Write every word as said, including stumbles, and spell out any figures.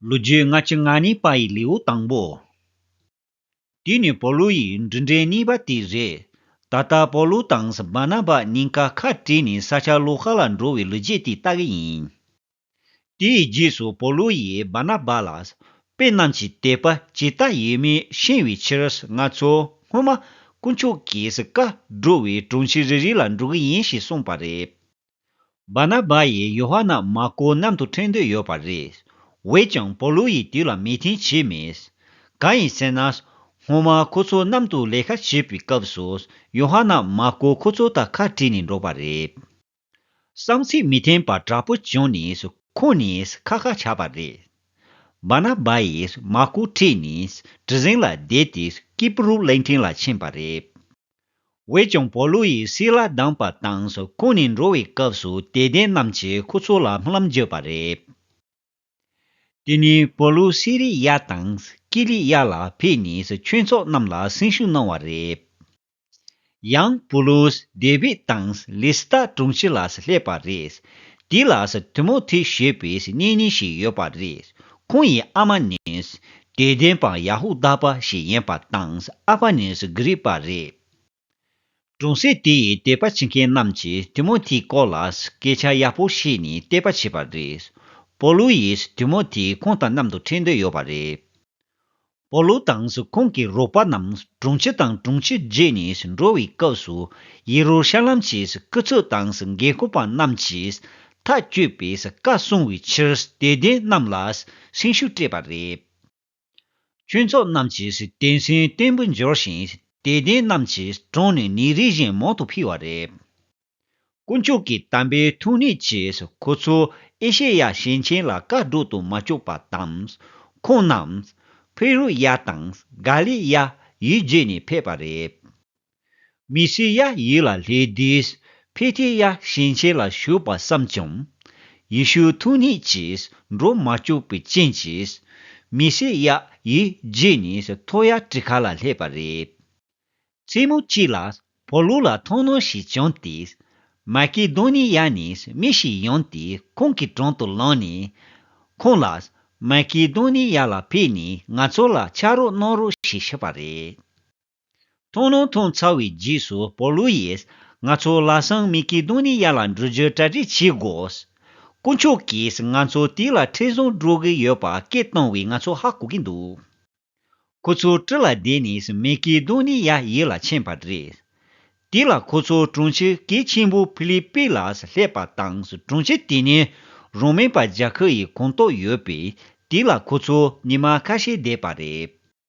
ལོ་རྒྱུས་ལྔ་བཅུ་ང་གཉིས་པ་ཡི་ལེའུ་དང་པོ། དེ་ནས་པོ་ལུ་ཡི་འབྲུ་འགྲེལ་གཉིས་པ་དེ་རེད། ད་ལྟ་པོ་ལུ་དང་བར་ན་བ་གཉིས་ཀ་ཁ་བྲལ་ནས་ས་ཆ་ལོ་ཁ་ལ་འགྲོ་བའི་ལོ་རྒྱུས་དེ་ལྟ་གི་ཡིན། དེའི་རྗེས་སུ་པོ་ལུ་ཡིས་བར་ན་བ་ལ། དཔེ་རྣམས་ཀྱི་དད་པ་ཇི་ལྟ་ཡིན་མིན་ཤེས་པའི་ཕྱིར་ང་ཚོ་སྔོན་མ་དཀོན་མཆོག་གིས་བཀའ་སྒྲུབ་པའི་གྲོང་ཁྱེར་རེ་རེ་ལ་འགྲོ་གི་ཡིན་ཞེས་གསུངས་པ་རེད། བར་ན་བ་ཡིས་ཡོ་ཧ་ནན་མར་ཀོ་མཉམ་དུ་འཁྲིད་འདོད་ཡོད་པ་རེད། འོན་ཀྱང་པོ་ལུ་ཡིས་དེ་ལ་མོས་མཐུན་བྱས་མེད། གང་ཡིན་ཟེར་ན། སྔོན་མ་ཁོ་ཚོ་མཉམ་དུ་ལས་ཀ་བྱེད་པའི་སྐབས་སུ་ཡོ་ཧ་ནན་མར་ཀོ་ཁོ་ཚོ་དང་ཁ་བྲལ་ནས་འགྲོ་བ་རེད། བསམ་ཚུལ་མི་མཐུན་པ་དྲག་པོ་བྱུང་ནས་ཁོང་གཉིས་ཁ་ཁ་ཆགས་པ་རེད། བར་ན་བ་ཡིས་མར་ཀོ་ཁྲིད་ནས་གྲུ་གཟིངས་ལ་བསྡད་དེ་ཀི་པུ་རུ་གླིང་ཕྲན་ལ་ཕྱིན་པ་རེད། འོན་ཀྱང་པོ་ལུ་ཡིས་སི་ལ་བདམས་པ་དང་ཁོང་གཉིས་འགྲོ་བའི་སྐབས་སུ་དད་ལྡན་རྣམས་ཀྱིས་ཁོ་ཚོ་ལ་སྨོན་ལམ་བརྒྱབ་པ་རེད། དེ་ནས་པོ་ལུ་སི་རི་ཡ་དང་ཀི་ལི་ཡ་ལ་ཕེབས་ནས་ཆོས་ཚོགས་རྣམས་ལ་སེམས་ཤུགས་གནང་བ་རེད། ཡང་པོ་ལུས་དེ་བིད་དང་ལི་སི་ཏྲ་གྲོང་ཁྱེར་ལ་སླེབས་པ་རེད། དེ་ལ་ཏི་མོ་ཐི་ཞེས་པའི་གཉེན་ཉེ་ཞིག་ཡོད་པ་རེད། ཁོང་ཡི་ཨ་མ་ནི་དད་ལྡན་པ་ཡ་ཧུ་དཱ་པ་ཞིག་ཡིན་པ་དང་ཨ་ཕ་ནི་གྷི་རི་པ་རེད། གྲོང་གསེབ་དེ་ཡི་དད་པ་བྱེད་མཁན་རྣམས་ཀྱིས་ཏི་མོ་ཐིའི་སྐོར་ལ་སྐད་ཆ་ཡག་པོ་བཤད་ནས་དད་པ་བྱས་པ་རེད། པོ་ལུ་ཡིས་ཏི་མོ་ཐི་ཁོང་དང་མཉམ་དུ་འཁྲིད་འདོད་ཡོད་པ་རེད། པོ་ལུ་དང་ཁོང་གི་རོགས་པ་རྣམས་གྲོང་ཁྱེར་དང་གྲོང་ཁྱེར་བརྒྱུད་ནས་འགྲོ་བའི་སྐབས་སུ་ཡེ་རུ་ཤ་ལམ་གྱི་སྐུ་ཚབ་དང་འགན་ཁུར་པ་རྣམས་ཀྱིས་ཐག་གཅོད་པའི་བཀའ་སྲུང་བའི་ཕྱིར་དད་ལྡན་རྣམས་ལ་སེམས་ཤུགས་སྤྲད་པ་རེད། ཆོས་ཚོགས་རྣམས་ཀྱིས་དད་སེམས་བརྟན་པོ་འབྱོར་ཞིང་དད་ལྡན་རྣམས་ཀྱི་གྲོང་ནས་ནད་རིགས་གཞན་མང་དུ་འཕེལ་བ་རེད། དཀོན་མཆོག་གི་དམ་པའི་ཐུགས་ཉིད་ཀྱིས་ཁོ་ཚོ་ཨེ་ཤེ་ཡ་ཞིང་ཆེན་ལ་བཀའ་སྒྲུབ་ཏུ་མ་བཅུག་པ་དང་། ཁོང་རྣམས་ཕེ་རུ་ཡ་དང་ག་ལི་ཡ་ཡུལ་བརྒྱུད་ནས་ཕེབས་པ་རེད། མི་སི་ཡ་ཡུལ་ལ་སླེབས་དུས་ཕི་ཐི་ཡ་ཞིང་ཆེན་ལ་བཞུགས་པ་བསམས་ཀྱང་། ཡེ་ཤུའི་ཐུགས་ཉིད་ཀྱིས་འགྲོ་མ་བཅུག་པའི་རྐྱེན་གྱིས། མི་སི་ཡ་ཡུལ་བརྒྱུད་ནས་ཐོ་ཡ་གྲི་ཁ་ལ་སླེབས་པ་རེད། མཚན་མོ་གཅིག་ལ་པོ་ལུ་ལ་མཐོང་སྣང་ཞིག་བྱུང་སྟེ། མ་ཀེ་དོ་ནི་ཡ་ནས་མི་ཞིག་ཡོང་སྟེ་ཁོང་གི་དྲུང་དུ་ལངས་ནས། ཁོང་ལ་མ་ཀེ་དོ་ནི་ཡ་ལ་ཕེབས་ནས་ང་ཚོ་ལ་ཕྱག་རོགས་གནང་རོགས་ཞེས་ཞུས་པ་རེད། མཐོང་སྣང་མཐོང་ཚར་བའི་རྗེས་སུ་པོ་ལུ་ཡིས་ང་ཚོ་ལམ་སང་མ་ཀེ་དོ་ནི་ཡ་ལ་འགྲོ་རྒྱུ་གྲ་སྒྲིག་བྱེད་དགོས། དཀོན་མཆོག་གིས་ང་ཚོ་དེ་ལ་འཕྲིན་བཟང་སྒྲུབ་ཀྱི་ཡོད་པ་སྐད་བཏང་བས་ང་ཚོ་ཧ་གོ་གི་འདུག་ཁོ་ཚོ་གྲུ་ལ་བསྡད་ནས་མ་ཀེ་དོ་ནི་ཡ་ཡུལ་ལ་ཕྱིན་པ་རེད། དེ་ལ་ཁོ་ཚོ་གྲོང་ཁྱེར་གལ་ཆེན་པོ་ཕི་ལི་པི་ལ་སླེབས་པ་དང་གྲོང་ཁྱེར་དེ་ནི་རོ་མན་པ་རྒྱལ་ཁབ་ཡི་ཁོངས་གཏོགས་ཡོད་པས་དེ་ལ་ཁོ་ཚོ་ཉི་མ་ཁ་ཤས་བསྡད་པ་རེད།